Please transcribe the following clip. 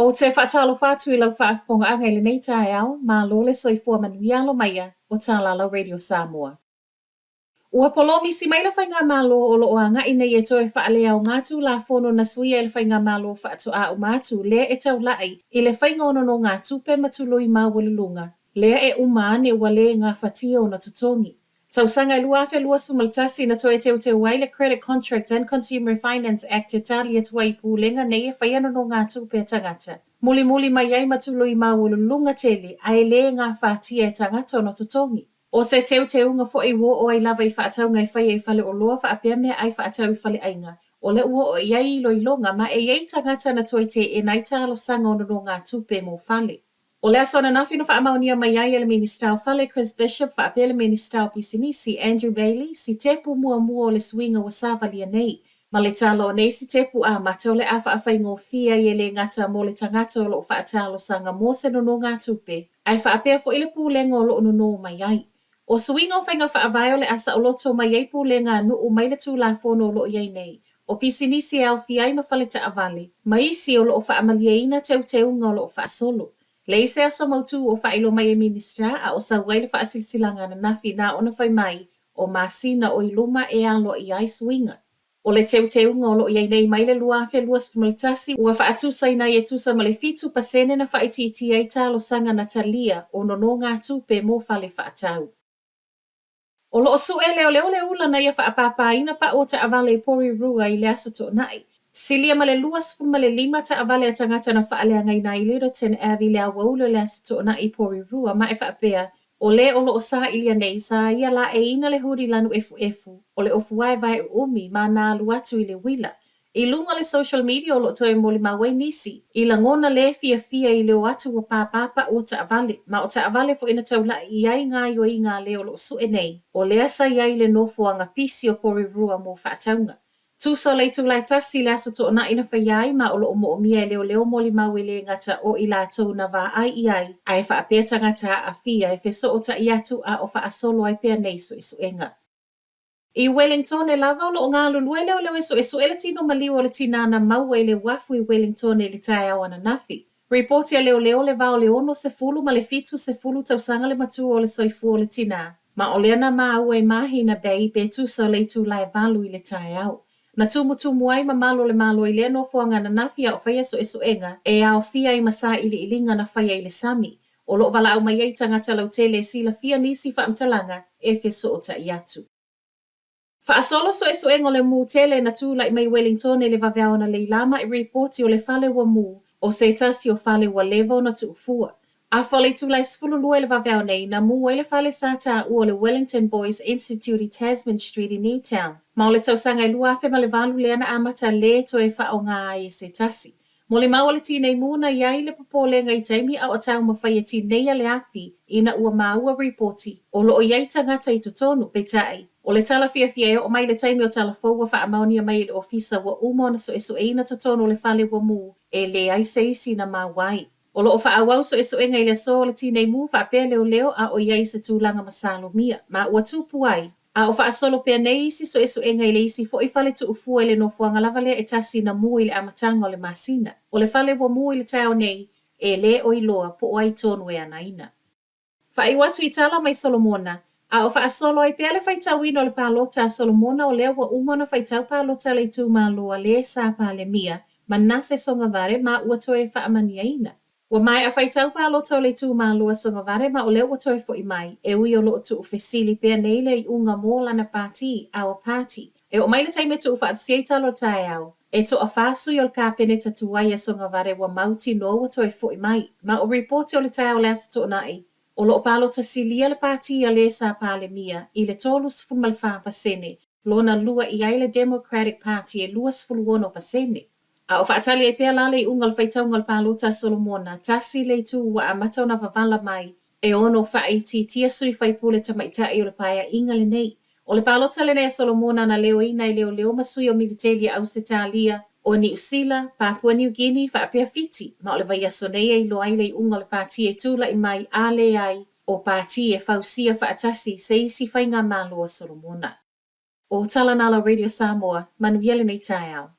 Ou te faatalofa atu i lau faafofogaaga i lenei taeao, malo le soifua manuia alo maia o Talalau Radio Samoa. Ua polomisi mai le Faigamalo o lo o agai nei e toe faaleaoga Tulafono na suia e le Faigamalo faatoa uma atu lea e taulai i le faiga o nonogatupe ma tului maualuluga lea e uma ane ua le gafatia ona totogi. Tausaga e 2021 na toe teuteu ai le Credit Contracts and Consumer Finance Act e tali atu ai i pulega nei e faia nonogatupe a tagata. Mulimuli mai ai ma tului maualuluga tele ae le gafatia e tagata ona totogi. O se teuteuga foi ua oo ai lava i faatauga e faia i faleoloa faapea meaai faatau i faleaiga, o lea ua oo i ai iloiloga ma e i ai tagata na toe teena ai talosaga o nonogatupe mo fale. O le aso ananafi na faamaonia mai ai e le Minisita o Fale Chris Bishop faapea le Minisita o Pisinisi Andrew Bayly sitepu muamua o le suiga ua savalia nei. Ma le tala o nei sitepu amata o le a faafaigofie ai e le gata mo le tagata o lo o faatalosaga mo se nonogatupe, ae faapea foi le pulega o lo o nono mai ai. O suiga o faiga faavae o le a saoloto mai ai pulega a nuu mai le Tulafono o lo o i ai nei, o pisinisi e aofia ai ma fale taavale, ma isi o lo o faamalieina teuteuga o lo o faasolo. Leai se aso mautū o faailoa mai e Minisita a o sau ai le faasilasilaga ananafi na ona fai mai o masina o i luma e aloaia ai suiga. O le teuteuga o lo o i ai nei mai le 2021 ua faatusaina ai e tusa ma le 7% na faaitiitia ai talosaga na talia o nonogatupe mo fale faatau. O lo o sue leoleo le ula na ia faapāpāina pau o taavale i Porirua i le Aso Toonai. Silia ma le 25 taavale a tagata na faaleagaina ai i Lyttelton Ave i le aoauli o le Aso Toonai i Porirua ma e faapea, o le o lo o sailia nei sa ia laeiina le hudi lanu efuefu o le ofu vaevae uumi ma na alu atu i le uila. I luga o le social media o lo o toe molimau ai nisi i lagona lē fiafia i le o atu ua pāpā pau o taavale, ma o taavale foi na taulai i ai gaoioiga a le o lo o sue nei, o lea sa i ai i le nofoaga pisi o Porirua mo faatauga. Tusa o le itula e tasi i le Aso Toonai na faia ai ma o lo o moomia e leoleo molimau e lē gata o i latou na vaai i ai ae faapea tagata aafia e fesootai atu a o faasolo ai pea nei suesuega. I Wellingtone lava o lo o galulue leoleo e suesue le tino maliu o le tinā na maua i le uafu i Wellingtone i le taeao ananafi. Ripoti a leoleo le va o le 60 ma le 70 tausaga le matua o le soifua o le tinā, ma o lea na māua i Mahina Bay pe tusa o le itula e 8 i le taeao. Na tumutumu ai mamalu o le Malo i lea nofoaga ananafi a o faia suesuega e aofia ai ma sailiiliga na faia i le sami. O lo o valaau mai ai tagata lautele e silafia nisi faamatalaga e fesootai atu. Faasolo suesuega o le mū tele na tulai mai Wellingtone i le vaveao analeila ma i ripoti o le fale ua mū o se tasi o fale ua leva ona tuufua. Afa o le itula e 12 i le vaveao nei, na mū ai le fale sa taua o le Wellington Boys Institute i Tasman Street i Newtown. Ma o le tausaga e 2008 lea na amata lē toe faaaoga ai e se tasi. Molimau o le tinei mū na i ai le popolega i taimi a o taumafai e tineia le afi ina ua maua ripoti o lo o i ai tagata i totonu, peitai, o le tala fiafia e oo mai le taimi o tala fou ua faamaonia mai e le ofisa ua uma ona suesueina totonu o le fale ua mū e leai se isi na maua ai. O lo o faaauau suesuega i le aso o le tinei mū faapea leoleo a o i ai i se tulaga masalomia ma ua tupu ai A o faasolo pea nei isi suesuega i le isi foi fale tuufua i le nofoaga lava lea e tasi na mū i le amataga o le masina. O le fale ua mū i le taeao nei, e lē o iloa po o ai tonu e anaina. Faaiu atu i tala mai Solomona, A o faasolo ai pea le faitauina o le palota a Solomona o lea ua uma ona faitau palota le itumalo a le sa Palemia, Manase Sogavare ma ua toe faamaniaina. Ua maea faitau palota o le itumalo a Sogavare ma o lea ua toe foi mai, e ui o lo o tuufesili pea nei le iuga mo lana pātī, Our Party. E oo mai le taimi e tuufaatasia i tala o le taeao, e toafā sui o le Kapeneta tuai a Sogavare ua mautinoa ua toe foi mai. Ma o ripoti o le taeao o le Aso Toonai, o lo o palota silia le pātī a le sa Palemia i le 34%, lona lua i ai le Democratic Party e 26%. A o faatali ai pea la le iuga o le faitauga o le palota a Solomona, tasi le itu ua amata ona wavala mai e ono faaitiitia sui faipule tamaitai o le paeaiga lenei. O le palota lenei a Solomona na leoina e leoleo ma sui o militeli a Ausetalia, o Niu Sila, Papua New Guinea faapea Fiti, ma o le vaiaso nei e iloa ai le iuga o le pātī e tula'i mai a leai o pātī e fausia faatasi se isi faigamalo a Solomona. O Talanala Radio Samoa, manuia lenei taeao.